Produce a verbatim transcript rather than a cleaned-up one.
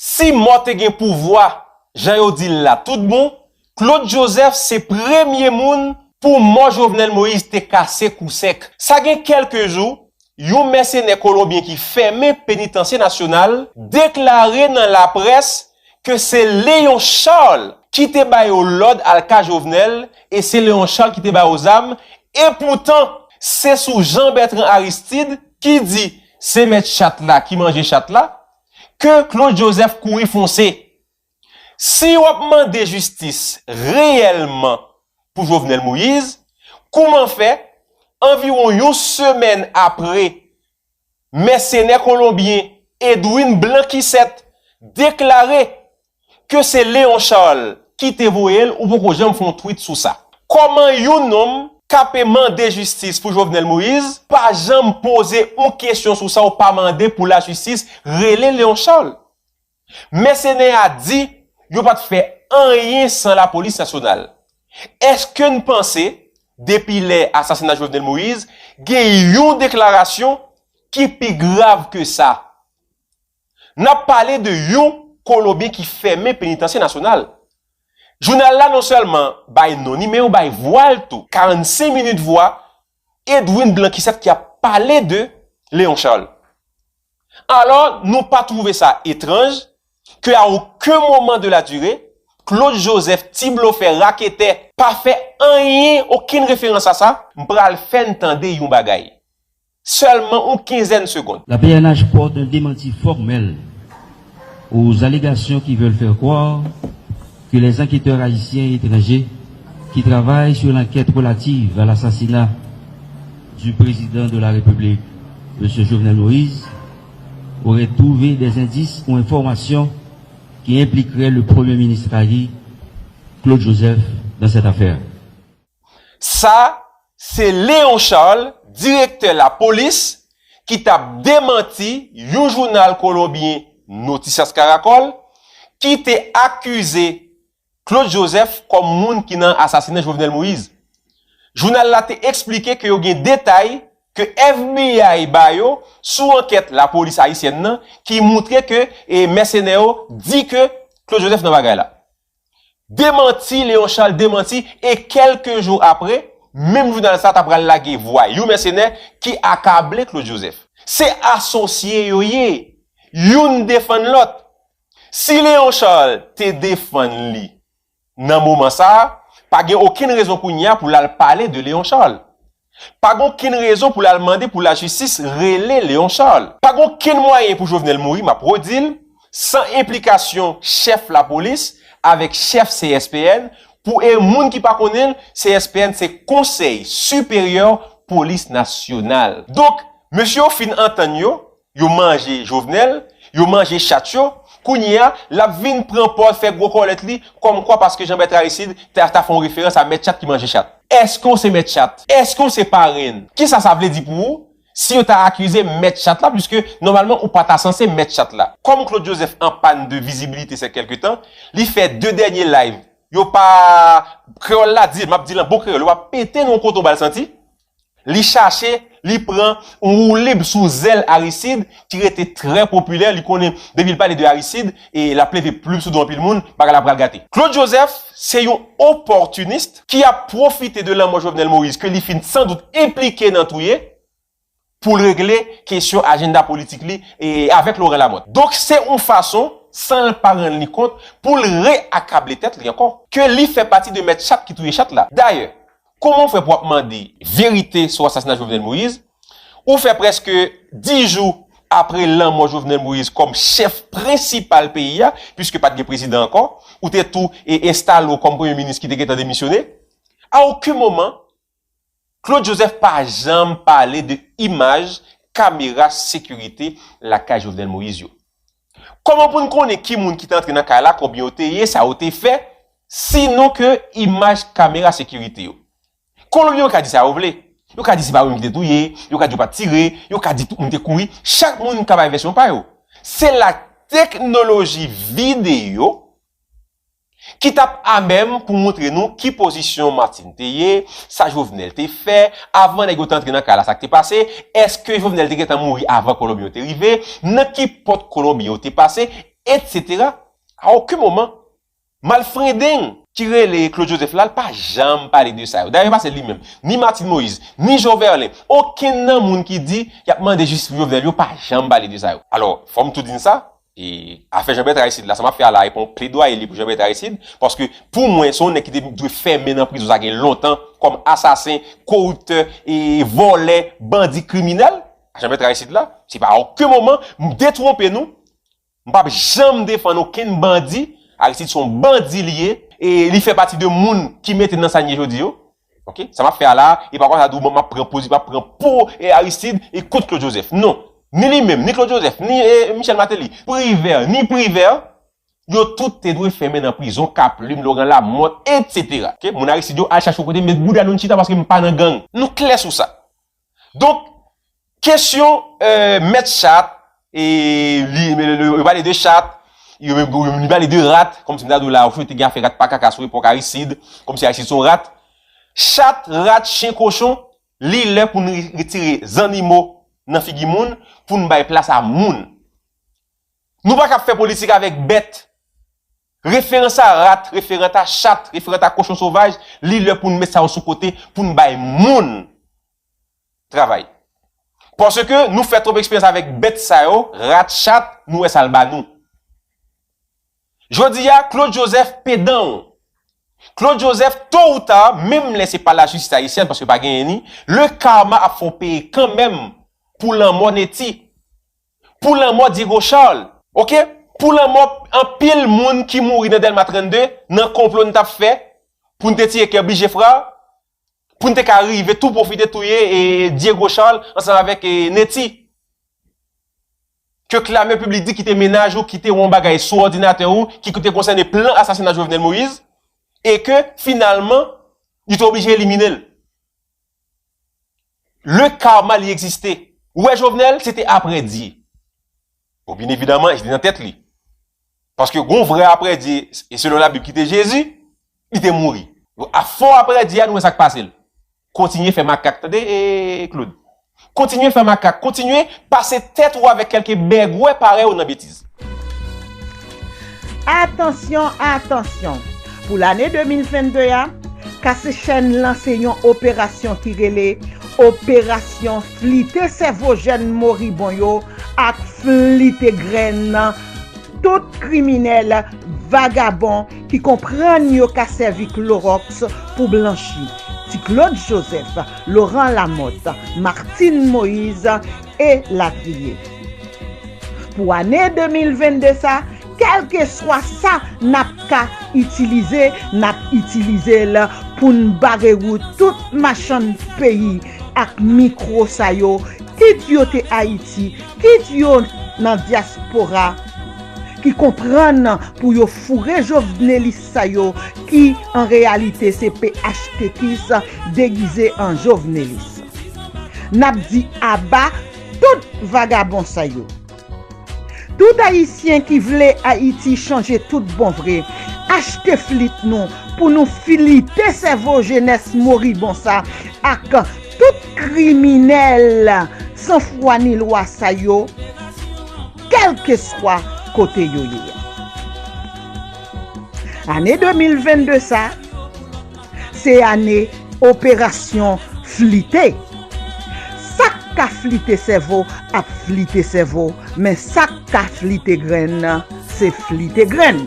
Si mò te gen pouvwa, jan yo di l la tout bon, Claude Joseph se premye moun pou mò Jovenel Moïse te kase kou sèk. Sa gen kèlke jou, yon mèsenè kolonbyen ki fèmen Penitansye Nasyonal deklare nan laprès ke se Léon Charles ki te ba yo lòd al ka Jovenel, e se Léon Charles ki te ba yo zam, e poutan, se sou Jean Bertrand Aristide ki di se mèt chat la ki manje chat la, ke Claude Joseph kouri fonse. Si w ap mande jistis reyèlman pou Jovenel Moïse, kouman fè, anviwon yon semèn apre, mèsenè kolonbyen Edwin Blanquisset deklare ke se Léon Charles ki te voye l, ou poko janm fè yon tweet sou sa. Kòman yon nonm k ape mande jistis pou Jovenel Moïse pa janm poze yon kesyon sou sa, ou pa mande pou lajistis rele Léon Charles? Mèsenè a di yo pa t fè anyen san lapolis nasyonal. Èske n panse, depi lè asasina Jovenel Moïse, gen yon deklarasyon ki pi grav ke sa? N ap pale de yon kolonbyen ki fèmen Penitansye Nasyonal. Jounal la non sèlman bay non li, men yo bay vwa l tou. Karannsenk minit vwa Edwin Blanquisset ki ap pale de Léon Charles. Alò, nou pa twouve sa etranj ke a okenn moman de la dire, Claude Joseph, ti blofè, raketè, pa fè anyen, okenn referans a sa? M pral fè n tande yon bagay. Sèlman yon kenzèn segonn. La P N H porte un démenti formel aux allégations qui veulent faire croire que les enquêteurs haïtiens et étrangers qui travaillent sur l'enquête relative à l'assassinat du président de la République, M. Jovenel Moïse, auraient trouvé des indices ou informations qui impliqueraient le Premier ministre haïtien, Claude Joseph, dans cette affaire. Sa, se Léon Charles, direktè lapolis, ki t ap demanti yon jounal kolonbyen, Noticias Caracol, ki te akize Claude Joseph kòm moun ki nan asasinen Jovenel Moïse. Jounal la te eksplike ke yo gen detay ke F B I ba yo sou ankèt lapolis ayisyèn nan ki moutre ke, e, mèsenè yo di ke Claude Joseph nan bagay la. Demanti, Léon Charles demanti, e kèlke jou apre, menm jounal sa ta pral lage vwa yon mèsenè ki akable Claude Joseph. Se asosye yo ye. Youn defann lòt. Si Léon Charles te defann li nan moman sa a, pa gen okenn rezon kounye a pou l al pale de Léon Charles. Pa gen okenn rezon pou l al mande pou lajistis rele Léon Charles. Pa gen okenn mwayen pou Jovenel mouri, m ap redi l, san enplikasyon chèf lapolis avèk chèf C S P N, pou e moun ki pa konnen l, C S P N se Konsèy Siperyè Polis Nasyonal. Donk, mesye yo fin antann yo, yo manje Jovenel, yo manje chat yo, kounye a, l ap vin pran pòz fè gwo kòlèt li, kòmkwa paske Jean Bertrand Aristide ta, ta fè yon referans a mèt chat ki manje chat. Èske w se mèt chat? Èske w se parenn? Kisa sa vle di pou ou si yo ta akize mèt chat la, piske nòmalman ou pa ta sanse mèt chat la? Kòm Claude Joseph an pàn de vizibilite sèt kèlke tan, li fè de dènye live. Yo pa, kreyòl la di, m ap di l an bon kreyòl, yo pa pete nan yon koton bal santi. Li chache, li pran yon woulib sou zèl Aristide, ki rete trè popilè. Li konnen, depi l pale de Aristide, e l ap leve plim sou do anpil moun, bagay la pral gate. Claude Joseph, se yon opòtinis ki ap pwofite de lanmò Jovenel Moïse, ke li fin san dout enplike nan touye, pou l regle kesyon ajanda politik li, e avèk Laurent Lamothe. Donk, se yon fason, san l pa rann li kont, pou l reakable tèt li ankò, ke li fè pati de mèt chat ki touye chat la. Dayè, kòman w fè pou w ap mande verite sou asasina Jovenel Moïse? Ou fè prèske dis jou apre lanmò Jovenel Moïse kòm chèf prensipal peyi a, piske pa t gen prezidan ankò, ou te tou e enstale w kòm premye minis ki te gentan demisyone. A okenn moman, Claude Joseph pa janm pale de imaj kamera sekirite lakay Jovenel Moïse yo. Kòman pou n konnen ki moun ki te antre nan kay la, konbyen yo te ye, sa yo te fè, sinon ke imaj kamera sekirite yo? Kolonbyen yo ka di sa yo vle. Yo ka di se pa yo menm ki te touye, yo ka di yo pa t tire, yo ka di tout moun te kouri. Chak moun ka bay vèsyon pa yo. Se la teknoloji videyo ki t ap amèm pou montre nou ki pozisyon Martine te ye, sa Jovenel te fè, avan nèg yo te antre nan kay la, sa k te pase, èske Jovenel te gentan mouri avan Kolonbyen yo te rive, nan ki pòt Kolonbyen yo te pase, etsetera. A okenn moman, malfrendeng ki rele Claude Joseph la, l pa janm pale de sa yo. Dayè, pa se li menm, ni Martine Moïse, ni Jean Verlin, okenn nan moun ki di y ap mande jistis pou Jovenel yo pa janm pale de sa yo. Alò, fò m tou di n sa, e afè Jean Bertrand Aristide la, sa m ap fè a la, e pa yon pledwaye li pou Jean Bertrand Aristide, paske pou mwen, se yon nèg ki te dwe fèmen nan prizon sa gen lontan, kòm asasen, koriptè, e vòlè, bandi, kriminèl. Jean Bertrand Aristide la, se pa okenn moman m detwonpe nou, m p ap janm defann okenn bandi. Aristide se yon bandi li ye, e li fè pati de moun ki mete n nan sa n ye jodi yo. Oke? Sa m ap fè a la, e pa konsa di w m ap pran pozi, m ap pran po, e Aristide, e kont Claude Joseph. Non. Ni li menm, ni Claude Joseph, ni e, Michel Martelly, Privert, ni Privert, yo tout te dwe fèmen nan prizon, Kaplim, Laurent Lamothe, etsetera. Oke? Moun Aristide yo al chache yon kote, met bouda nou n chita paske m pa nan gang. Nou klè sou sa. Donk, kesyon, euh, mèt chat, e li, li, li, li pale de chat, li, li, li pale de rat, kòmsi m ta di w la, ou te gen afè rat pa kaka sou epòk Aristide, kòmsi Aristide se yon rat. Chat, rat, chen, kochon, li lè pou n re-, retire zannimo nan figi moun, pou n bay plas a moun. Nou pa ka ap fè politik avèk bèt. Referans a rat, referans a chat, referans a kochon sovaj, li lè pou n met sa yo sou kote, pou n bay moun travay. Paske nou fè twòp eksperyans avèk bèt sa yo, rat, chat, nou wè sa l ba nou. Jodi a, Claude Joseph pedan w. Claude Joseph, to ou ta, menm lè se pa lajistis ayisyèn, paske pa genyen ni, le karma ap fè w peye kanmenm pou lanmò Netty, pou lanmò Diego Charles, oke? Pou lanmò anpil moun ki mouri nan Dèlma trannde, nan konplo n t ap fè, pou n te tiye Kerby Geffrard, pou n te ka rive tou pwofite touye, e, Diego Charles ansanm avèk, e, Netty. Ke klamè piblik di kite mennaj ou, kite yon bagay sou òdinatè ou, ki te konsène plan asasina Jovenel Moïse, e ke finalman, li te oblije elimine l. Le karma li egziste. Ou wè Jovenel, se te apre Dye. Bon, byen evidaman, li te nan tèt li. Paske gon vrè apre Dye, e selon Labib ki te Jezi, li te mouri. A fò apre Dye a, nou wè sa k pase l. Kontinye fè makak, tande, e, Claude. Kontinye fè makak, kontinye pase tèt ou avèk kèlke bègwè parèy ou nan betiz. Atansyon, atansyon! Pou lane de mil vennde a, Kasechèn lanse yon operasyon ki rele Operasyon Flite Sèvo Jèn Moribon yo ak Flite Grenn tout kriminèl, vagabon ki konprann yo ka sèvi klowòks pou blanchi, Ti Claude Joseph, Laurent Lamothe, Martine Moïse, e latriye. Pou ane de mil vennde sa, kèlkeswa sa n ap ka itilize, n ap itilize l pou n bare wout tout machann peyi ak mikwo sa yo, kit yo te Ayiti, kit yo nan dyaspora, ki konprann pou yo foure jovnelis sa yo, ki, an reyalite, se P H T kis degize an jovnelis. N ap di aba tout vagabon sa yo. Tout Ayisyen ki vle Ayiti chanje tout bon vre, achte flit nou pou nou flite sèvo jenès moribon sa ak tout kriminèl san fwa ni lwa sa yo, kèlkeswa kote yo ye. Ane de mil vennde sa, se ane operasyon flite. Sa k ka flite sèvo ap flite sèvo, men sa k ka flite grenn, se flite grenn.